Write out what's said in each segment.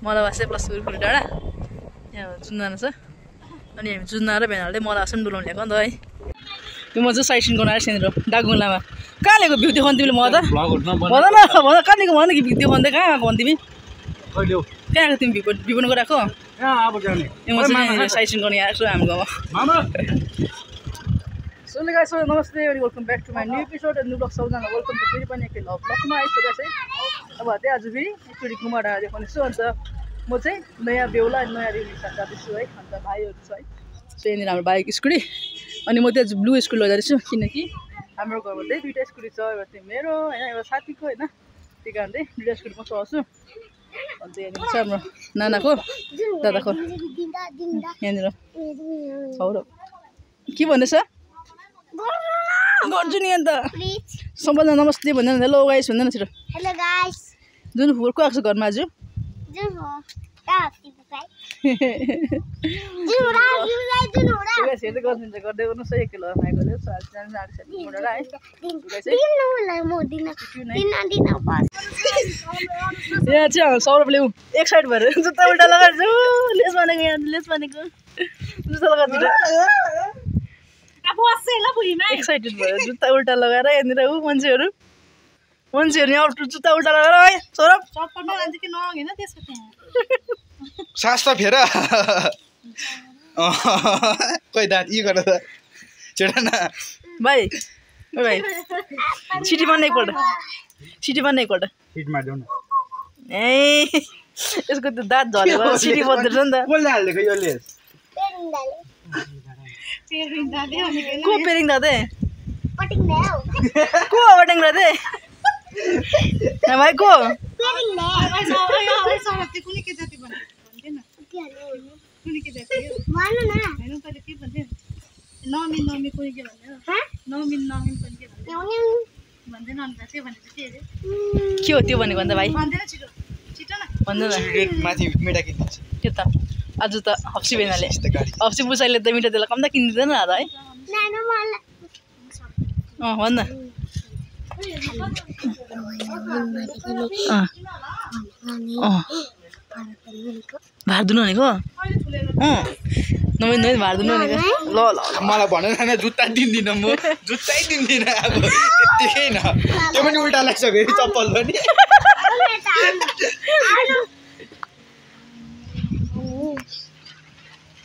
मलावासे plus गुरुकुल डाँडा यहाँ जुन्ना छ अनि हामी जुन्ना र भेनाले मलावासे पनि डुलाउनु ल्याएको नि त है यो म चाहिँ साइड सिन गर्न आएको छैन डाकुलामा कहाँ ल्याएको भ्यू देखाउनु तिमीले म त भन न कहाँ ल्याएको भन कि भ्यू देखाउनु कहाँ आएको भन् तिमी कहाँ आएको तिमी भ्यू पनि गराएको म चाहिँ साइड सिन गर्न आएको छु हाम्रो गाउँमा सो गाइस नमस्ते अनि welcome back to my new episode new blog सबैजना वेलकम टु फेरि पनि एकखेप ब्लगमा आइसकेको छ अब त्यही आज फेरि एकचोटि गुम्बा डाँडा देखाउने छु अन्त म चाहिँ नयाँ बेहुला नयाँ रेली साथ जाँदैछु है अन्त भाइहरू छ है सो यहाँनिर हाम्रो बाइक स्कुटी अनि म त्यहाँ ब्लू स्कुटी लैजाँदैछु किनकि हाम्रो घरमा चाहिँ दुईवटा स्कुटी छ एउटा चाहिँ मेरो होइन एउटा साथीको होइन त्यही कारण चाहिँ दुईवटा स्कुटी म चलाउँछु अन्त यहाँनिर छ हाम्रो नानाको दादाको यहाँनिर सौरभ के भन्दैछ गर्छु नि अन्त सबैजना नमस्ते भन्दैन हेलो गाइस भन्दैन छिटो हेलो गाइस जुन फोर को आएको छ घरमा आज जुन हो गर्दै गर्नुहोस् है एकल माइकले यहाँ चाहिँ सौरभले एक साइड भएर जुत्ता उल्टा लगाएर लेस भनेको यहाँ लेस भनेको जुत्ता लगाएर एक्साइटेड भयो जुत्ता उल्टा लगाएर यहाँनिर ऊ मान्छेहरू यहाँ जुत्ता उल्टा लगाएर है सौरभ सास त फेर खोइ दाँत यी गरेर छेड न भाइ भाइ सिटी बन्ने एकपल्ट सिटी बन्ने एकपल्ट ए यसको त्यो दाँत झरेर सिटी बन्दैछ नि त कसले हालिदिएको यसले को पेरिङ दादे को वटिङ दादे भाइ को के हो त्यो भनेको अन्त भाइ भन्दैन माथि मिठा किनिदिन्छ त्यो त आज त हप्सी बेनाले हप्सी बुसाइले त मिठा त्यसलाई कम त किनिदिँदैन र है भन् न भार दुनु भनेको नमिन नमिन भार दुनु भनेको ल ल मलाई भनेन जुत्ता दिन्दिनँ म जुत्तै दिन्दिनँ अब त्यतिकै न त्यो पनि उल्टा लाग्छ चप्पल पनि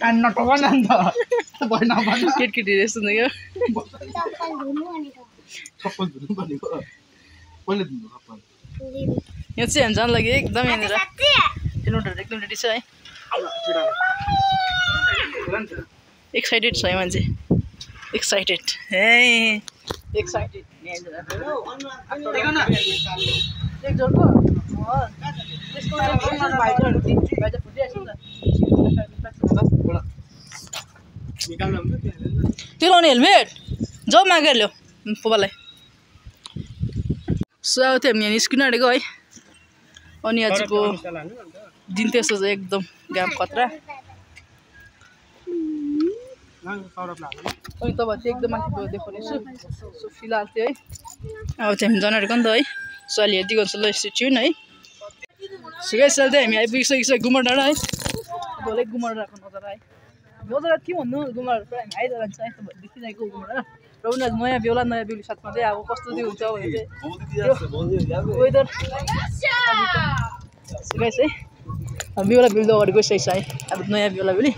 कान नटोभन अन्त केटकेटी जस्तो नि क्या चप्पल धुनु भनेको कसले धुनु चप्पल यहाँ चाहिँ हामी जानु लागि एकदम यहाँनिर किलोमिटर एकदम रेडी छ है एक्साइटेड छ है मान्छे एक्साइटेड हे एक्साइटेड त्यो लाउने हेलमेट जाऊ मागेर ल्याऊ पोपालाई सो अब त्यो हामी यहाँ निस्किन आँटेको है अनि आजको दिन त्यस्तो चाहिँ एकदम घाम खतरा अनि तपाईँ चाहिँ एकदम माथि गएर देखाउने छु सो फिलहाल चाहिँ है अब चाहिँ हामी जान आँटेको नि त है सो अहिले हेर्दै गर्छु ल स्टेच्यु है सो गाइस अहिले चाहिँ हामी आइपुगिसकेको छ गुम्बा डाँडा है भोलि गुम्बा डाँडाको नजारा है नजारा थियो भन्नु गुम्बा डाँडा हामी आइज जान्छ है देखिरहेको गुम्बा डाँडा र उनीहरू नयाँ बेहुला नयाँ बेहुली साथमा चाहिँ अब कस्तो चाहिँ हुन्छ भने चाहिँ वेदर गाइस है अब बेहुला बेहुली अगाडि गइसकेको छ है अब नयाँ बेहुला बेहुली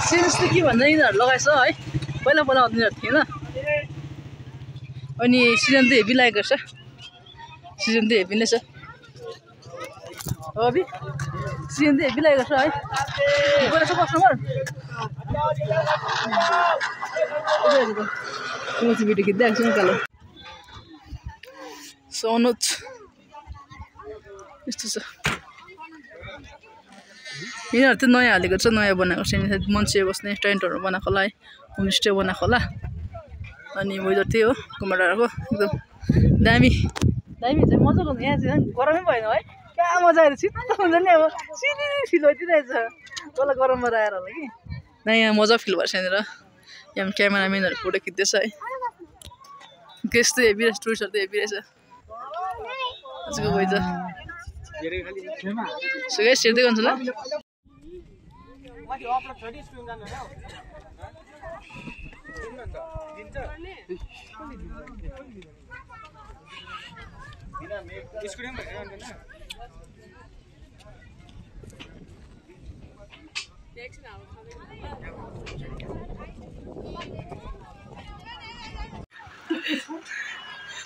सेन्स त के भन्छ यिनीहरू लगाएछ है पहिला पहिला यिनीहरू थिएन अनि सिजन त हेभी लागेको छ सिजन त हेभी नै छ हो अभि सिजन त हेभी लागेको छ है गएर छ कस्टमर भिडियो खिच्दै आएको छु नि कालो सोनुज यस्तो छ यिनीहरू चाहिँ नयाँ हालेको छ नयाँ बनाएको छ यिनीहरू मान्छे बस्ने टेन्टहरू बनाएको होला है होमस्टे बनाएको होला अनि वेदर त्यही हो गुम्बा डाँडाको एकदम दामी दामी चाहिँ मजाको यहाँ चाहिँ गरमै भएन है क्या मजा आएर शीतल हुन्छ नि अब सिधी फिल भइदिइरहेछ तल गरममा आएर होला कि न यहाँ मजा फिल भएछ यहाँनिर यहाँ क्यामेराम्यानहरू फोटो खिच्दैछ है त्यस्तै हेभी रहेछ टुरिस्टहरू त हेभी रहेछ आजको वेदर सो गाइस हेर्दै गर्नु ल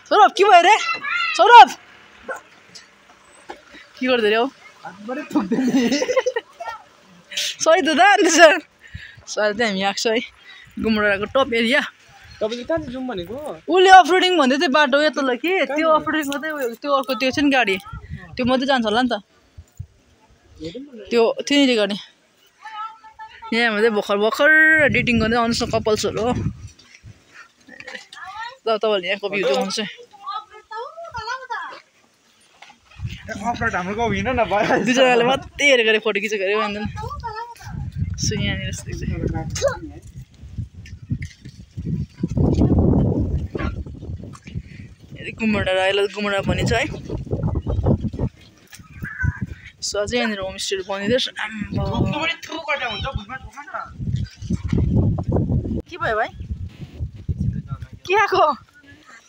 सौरभ के भयो रे सौरभ के गर्दै रे सही त अन्त सर सर चाहिँ हामी आएको छ है गुम्डाको टप एरिया तपाईले कहाँ जाउँ भनेको उसले अफरोडिङ भन्दै थियो बाटो यता ल कि त्यो अफरोडिङ मात्रै त्यो अर्को त्यो छ नि गाडी त्यो मात्रै जान्छ होला नि त त्यो त्यहीँनिर गाडी यहाँ मात्रै भर्खर भर्खर डेटिङ गर्दै आउनुहोस् न कपल्सहरू हो तपाईँहरूले यहाँको भ्यू देखाउनु चाहिँ दुईजनाले मात्रै हेरेको अरे फोटो खिचेको अरे भन्दैन सो यहाँनिर गुम्बा राईलाई गुम्बा भनिन्छ है सो अझै यहाँनिर होमस्टेहरू बनिँदैछ के भयो भाइ के खाएको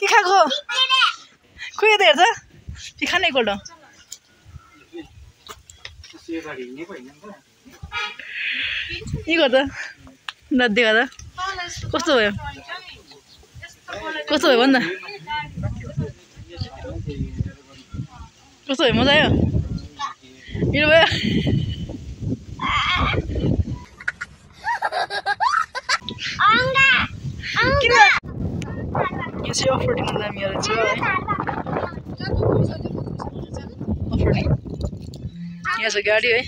के खाएको खोइ त हेर्छ के खाने एकपल्ट के गर्दा नदेखा त कस्तो भयो भन् न कस्तो भयो मजा आयो मेरो भयो यो चाहिँ अफरोडिङ दामीहरू छ है अफरोडिङ यहाँ छ गाडी है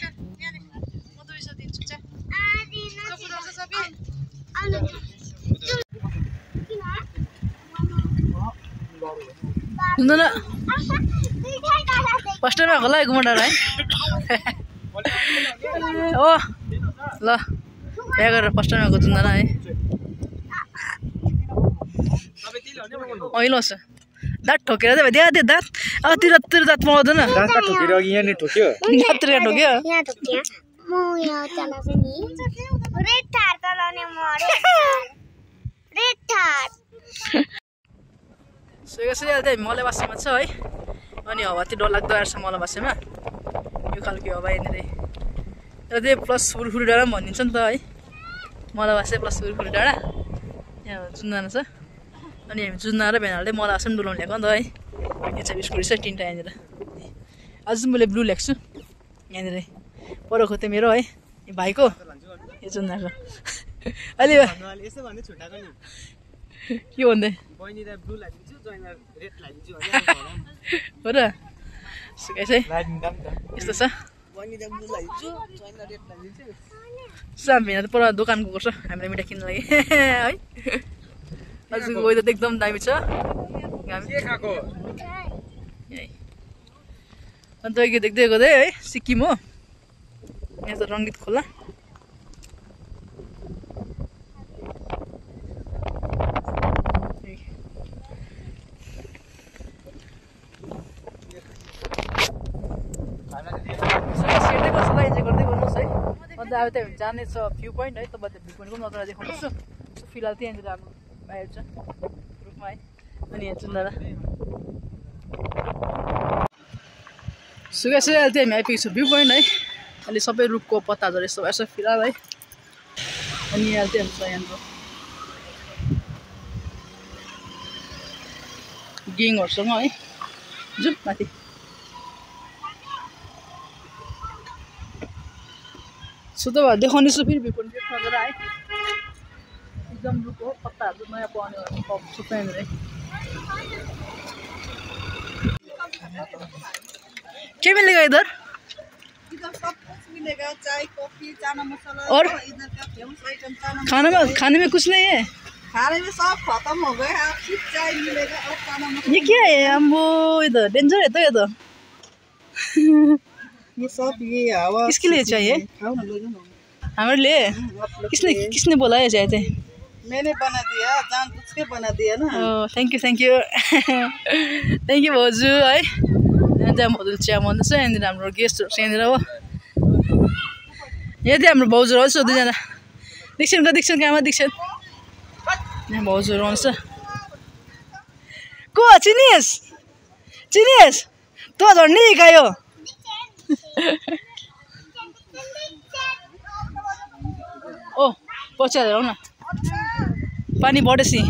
हुँदैन फर्स्ट टाइम आएको होला गुम्बा है ओ ल बिहा गरेर फर्स्ट टाइम आएको जुन्दैन है ल दाँत ठोकेर चाहिँ दिया त्यो दाँत अब तिर दाँत पाउँदैन ठोक्यो चाहिँ मलेबासीमा छ है अनि हावा त्यो डरलाग्दो आएर छ मलेबासीमा यो खालको हावा यहाँनिर र त्यही प्लस फुलफुली डाँडा पनि भनिन्छ नि त है मलेबासी प्लस फुलफुली डाँडा यहाँ जुन्दाना छ अनि हामी जुन्दा र भेनाले मलेबासी पनि डुलाउनु ल्याएको नि त है यो चाहिँ स्कुटी छ तिनवटा यहाँनिर आज मैले ब्लू ल्याएको छु यहाँनिर परको त्यो मेरो है यो भाइको यो जुन्दाको अहिले के भन्दै हो र सुकाइ चाहिँ यस्तो छ भेना त पर दोकान गएको छ हामीलाई मिठाई किन्नु लागि है आजको वेदर त एकदम दामी छ अन्त यो देख्दै गर्दै है सिक्किम हो यहाँ त रङ्गित खोला अन्त अब त्यहाँ जाने छ भ्यू पोइन्ट है तपाईँ भ्यू पोइन्टको पनि नजर देखाउनुहोस् फिलहाल चाहिँ यहाँनिर हाम्रो बाहिर छ रुखमा है अनि यहाँ जुन्दा सुगा सुगा अहिले चाहिँ हामी आइपुगेको छौँ भ्यू पोइन्ट है अहिले सबै रुखको पत्ताहरू यस्तो भएछ फिलहाल है अनि यहाँ चाहिँ छ यहाँको ग्याङहरूसँग है जाउँ माथि सो त देखाउने छु फेरि भ्यू पोइन्ट नजर है एकदम रुखको पत्ताहरू नयाँ पाउने सबै यहाँनिर क्या मिलेगा इधर? इधर सब कुछ मिलेगा, चाय कॉफी चाना मसाला और इधर का फेमस आइटम चाना खाने में कुछ नहीं है? खाने में सब खत्म हो गया, आप सिर्फ चाय मिलेगा और चाना मसाला। ये क्या है? हम वो इधर डेंजर है तो ये तो ये सब ये हवा किसके लिए चाहिए? खाओ ना, लो जाओ ना। हमारे किसने बोला है चाय चाहिँ मैंने बना दिया जान बुझ के बना दिया ना थ्याङ्क यू थ्याङ्क यू भाउजू है यहाँ चाहिँ भाउजूले चिया भन्दैछ यहाँनिर हाम्रो गेस्टहरू छ यहाँनिर हो यहाँ चाहिँ हाम्रो भाउजूहरू हो दुईजना दीक्षण कहाँमा दीक्षण यहाँ भाउजूहरू आउँछ को चिनिस तँ झन्डै हिकायो ओ पछि हालेर आऊ न पानी बढेसी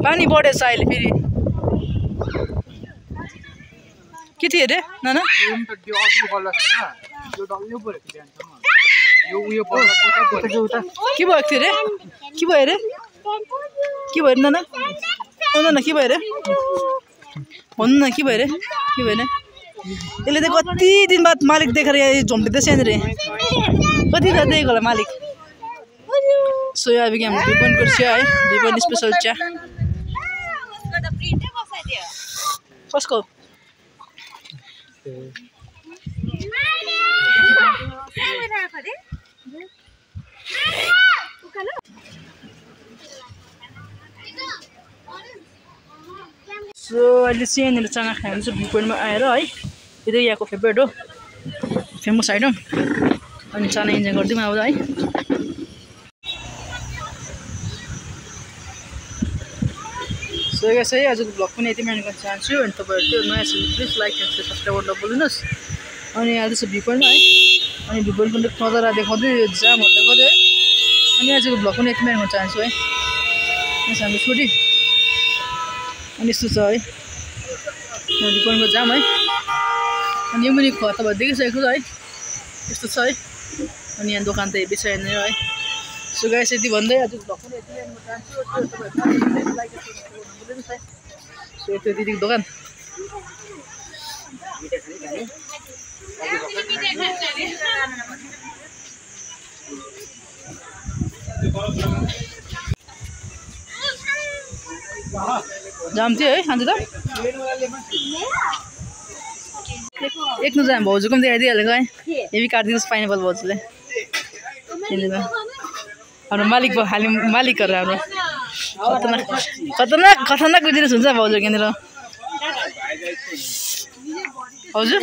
पानी बढेछ अहिले फेरि के थियो अरे नाना के भएको थियो अरे के भयो नाना आउनु न के भयो अरे भन्नु न के भयो अरे यसले त कति दिन बाद मालिक देखेर यहाँ झम्टिँदैछ यहाँनिर कति देखेको होला मालिक सोयाबी हाम्रो भिपनको चिया है भिपन स्पेसल चिया कसको सो अहिले चाहिँ यहाँनिर चाना खानु चाहिँ भ्यू पोइन्टमा आएर है यो चाहिँ यहाँको फेभरेट हो फेमस आइटम अनि चाना इन्जोय गरिदिउँ अब है सो गाइस है आजको भ्लग पनि यति मार्न गर्न चाहन्छु अनि तपाईँहरू त्यो नयाँ छ प्लिज लाइक एन्ड सब्सक्राइब गर्न नभुल्नुहोस् अनि आज चाहिँ भ्यू पोइन्टमा है अनि भ्यू पोइन्टको नजारा देखाउँदै जामहरू देखाउँदै है अनि आजको भ्लग पनि यति मार्न गर्न चाहन्छु है यहाँ हाम्रो छोरी अनि यस्तो छ है भ्यू पोइन्टको जाम है अनि यो मुनि तपाईँहरू देखिसकेको छ है यस्तो छ है अनि यहाँ दोकान त हेभी छ यहाँनिर है सो गाइस यति भन्दै आज भ्लग पनि यति मार्न चाहन्छु सो यति दिदीको दोकान जाम थियो है आज त एक नजाम भाउजूको पनि देखाइदिइहालेको है हेभी काटिदिनुहोस् पाइनएप्पल भाउजूले हाम्रो मालिकहरू हाम्रो खतरनाक बिजनेस हुन्छ भाउजू यहाँनिर हजुर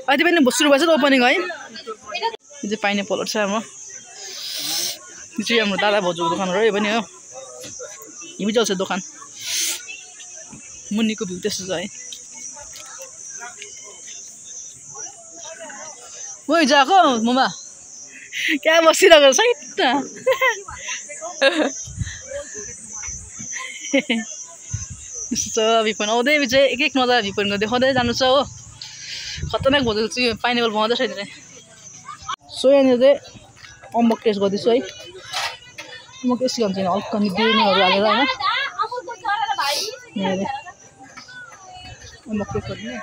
अहिले पनि सुरु भएछ त ओपनिङ है यो चाहिँ पाइनएप्पलहरू छ हाम्रो यो चाहिँ हाम्रो दादा भाउजूको दोकानहरू यो पनि हो हिमी चल्छ दोकान मुनिको भ्यू त्यस्तो छ है ओइ जाको ममा क्या बसिरहेको साइड त्यस्तो छ भिपन आउँदै चाहिँ एक नजारा भिपनको देखाउँदै जानु छ हो खतरनाक भोजन चाहिँ पाइनएप्पल बनाउँदैछ यहाँनिर सो यहाँनिर चाहिँ अम्बक टेस्ट गर्दैछु है अम्बक टेस्ट गर्छ हल्का बिर्नीहरू हालेर होइन अम्बक टेस्ट गरिदिने